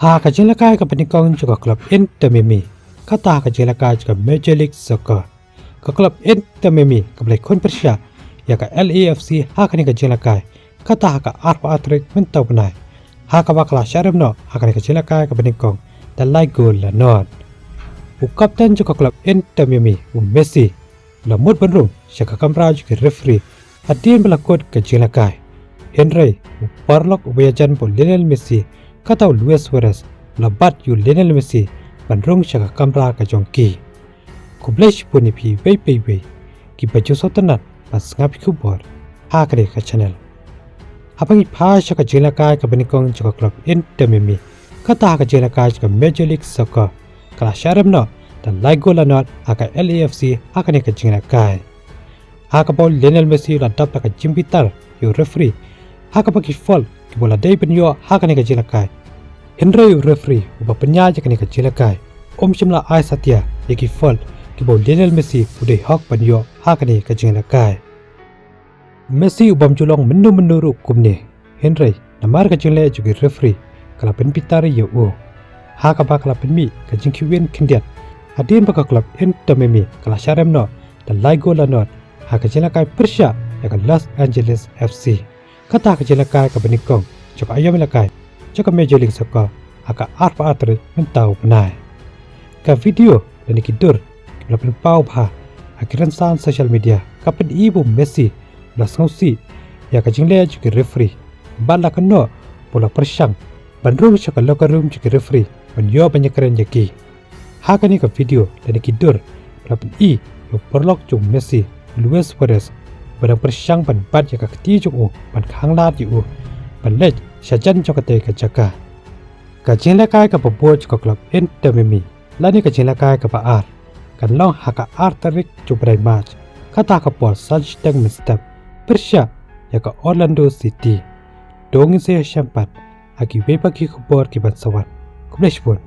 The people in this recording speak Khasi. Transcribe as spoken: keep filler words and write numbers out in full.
Ha ka jingïalehkai kaba nyngkong jong ka klub Inter Miami, kata ha ka jingïalehkai jong ka Major League Soccer, ka klub Inter Miami kaba la ïakhun pyrshah ïa ka L A F C ha kane ka jingïalehkai, kata ha ka arphew ar tarik mynta u bnai, ha kaba ka la shah rem noh ha kane ka jingïalehkai kaba nyngkong da lai gol la nod. U kapten jong ka klub Inter Miami, u Messi, u la mut ban rung sha ka kamra jong ki referee hadien ba la kut ka jingïalehkai. Hynrei u paralok uba ïajan bad u Lionel Messi, kata u Luis Suarez, u la bat ïa u Lionel Messi ban rung sha ka kamra ka jong ki. Khublei shibun ïa phi iwei pa iwei kiba ju sngewtynnat ban sngap ïa ki khubor ha kane ka channel. Haba ngi phai sha ka jingïalehkai kaba nyngkong jong ka klub Inter Miami, kata ha ka jingïalehkai jong ka Major League Soccer, ka la shah rem noh da lai gol la nod ha ka L A F C ha kane ka jingïalehkai, ha kaba u Lionel Messi u la dap da ka jingbitar ïa u referee ha kaba ki foul kiba u la dei ban ïoh ha kane ka jingïalehkai. Hynrei u referee uba pynïaid ïa kane ka jingïalehkai um shym la ai satia ïa ki foul kiba u Lionel Messi u dei hok ban ïoh ha kane ka jingïalehkai. Messi u bym ju long mynno mynno ruh kumne, hynrei namar ka jingleh jong ki referee ka la pynbitar ïa u, ha kaba ka la pynmih ka jingkhih win khyndiat hadien ba ka klub Inter Miami ka la shah rem noh da lai gol la nod ha ka jingïalehkai pyrshah ïa ka Los Angeles F C, kata ha ka jingïalehkai kaba nyngkong jong ka aïom ïalehkai jong ka Major League Soccer ha ka arphew ar tarik mynta u bnai. Ka video lane ki dur kiba la pynpaw bha ha ki rynsan social media ka pyni ba u Messi u la sngewsih ïa ka jingleh jong ki referee bad la kynnoh ba u la pyrshang ban rung sha ka locker room jong ki referee ban ïoh ban ïakren ïa ki. Ha kane ka video lane ki dur la pyni ïa u paralok jong u Messi, u Luis Suarez, ba dang pyrshang ban bat ïa ka kti jong u ban khanglad ïa u ban leit sha jan jong katei ka jaka. Ka jingïalehkai kaba bud jong ka klub Inter Miami lane ka jingïalehkai kaba ar kan long ha ka ar tarik jong u bnai March, kata ha ka por san shiteng mynstep, pyrshah ïa ka Orlando City. To ngin sa ïashem pat ha kiwei pat ki khubor kiban sa wan. Khublei shibun.